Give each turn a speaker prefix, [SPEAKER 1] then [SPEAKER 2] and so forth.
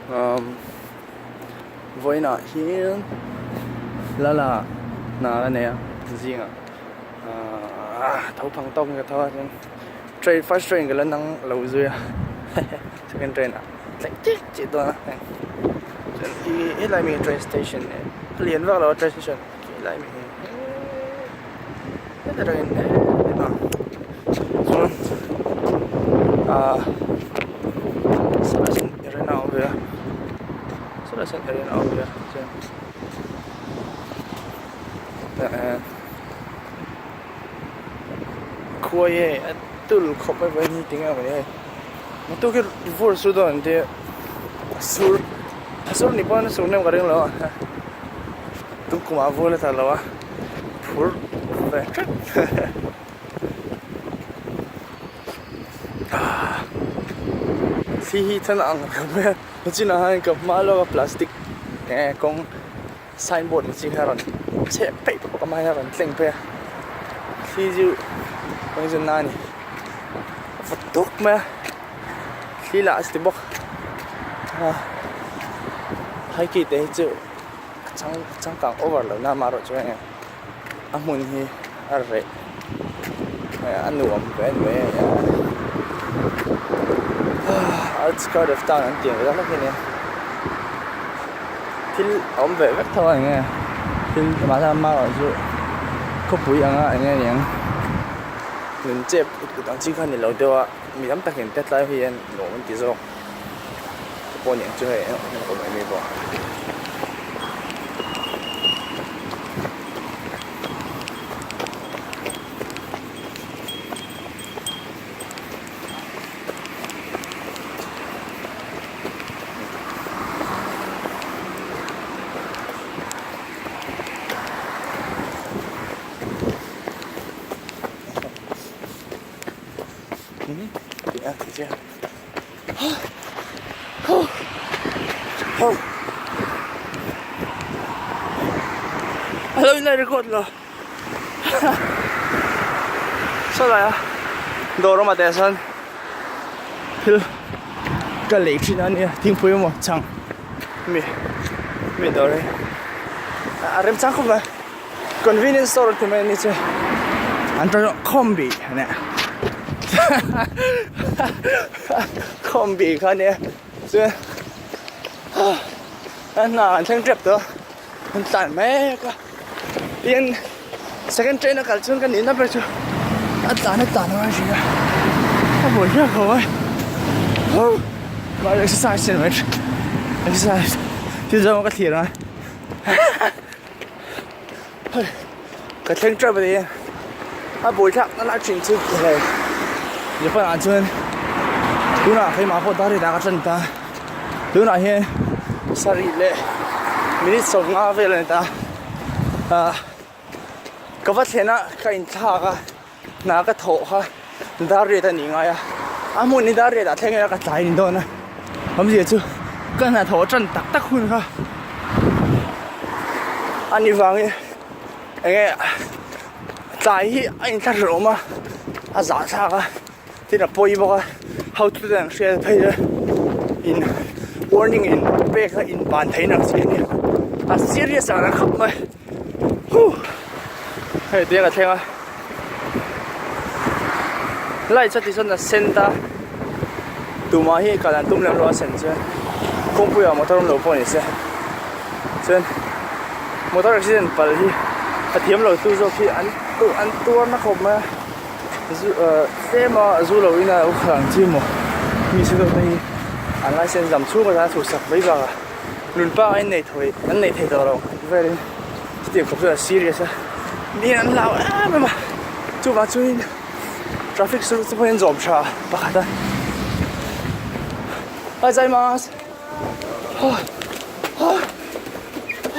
[SPEAKER 1] Umm vawiinah hian lala hna a nei a zingah ahh tho phang tawk in ka tho a chuan train first train ka la nang lo zui a second train ah thleng chiah chiah dawn a heng chuan ih helai mi train station a lian vak lo a train station helai mi hi heta tangin chuan ahh sawlai sawn arena a awm ve a sawlai sawn arena a awm ve a chuan eh khuai hei a tul khawp mai vawiin hi tinge awm hei motor khi vur sur dawn an tia a sur a sur ni pawn a sur nem ka ring lo a. Tukkumah vul a tla lo a, phur ve tlat ah thli hi than ang ka hmu a nachinah hian ka hma lawka plastic nge kawng signboard ang chi kha a rawn chheh peih bawk a mahni a rawn tleng phei a thli chu kawng chu na a ni a vawt tuk mai a thli lah a si bawk ah high te hi chu. A chang changkang over lo na amaherawh chu heng a hmun hi a reh a nuam ve a ni mai a outskirt of town an tih ang vel hlek hi a nia thil a awm ve vek tho a enge thil mahse amaherawh chu khawpui anga enge niang nun chep ut ut ang chi kha a ni lo deuh a mi tam takin tet lai hian nuam an ti zawk. Pawh ni ang chu hei a awm mai mai bawk. Alo in record lo saw lai a dawr awm ah te sawn thil ka lei thin a nia thingpui emaw chhang mi mi dawr hi a remchang khawp mai convenience store ti mai a ni chu an tawng khawmbi a nia khawmbi kha a nia chuan a hna an thleng tep tawh a an tlan mek a tin second train a kal chuan ka nihna ber chu a tlan a tlan a hria a buai hial khawp mai mahse exercise exercise thil zawng ka thlir a. Ka thleng teuh a ni a buaithlak na lai thin chu hei Japan ah chuan tunah keimah pawh dar inah ka tan ta tunah hian sarih leh minute 15 vel a ni ta ah ka va thlen a ka inthlak a hna ka thawh kha dar riat a nih ngai a a hmun hi dar riat ah thleng ila ka tlai ni dawn a awmzia chu ka hnathawh tan tak tak hun kha a ni vangin eng nge tlai hi a inthlahrun awm a a zah thlak a tin a pawi bawk a hotu te an hriat phei a in warning in pek a in ban theih ang chi a nia a serious ang khawp mai. Huh hei tiang a thleng a light chuan tichuan a sen ta tumah hi kal an tum lem lo a sen chuan kawngpui ah motor awm lo pawh ni se chuan motor accident palh hi a thiam lo tu zawk hi an an tuar na khawp mai a zu ah tlem a zu lo in a lo khalh ang chi maw mi se deuh te hi an license lam chhung atanga chhuhsak mai bakah. Nun pa an nei thawi an nei thei tawh lo velin chutiang khawp chuan a serious a mi an hlau em em a chuvang chuanin traffic chu chu pawhin zawm tha pakhat a. Bye Zaimas.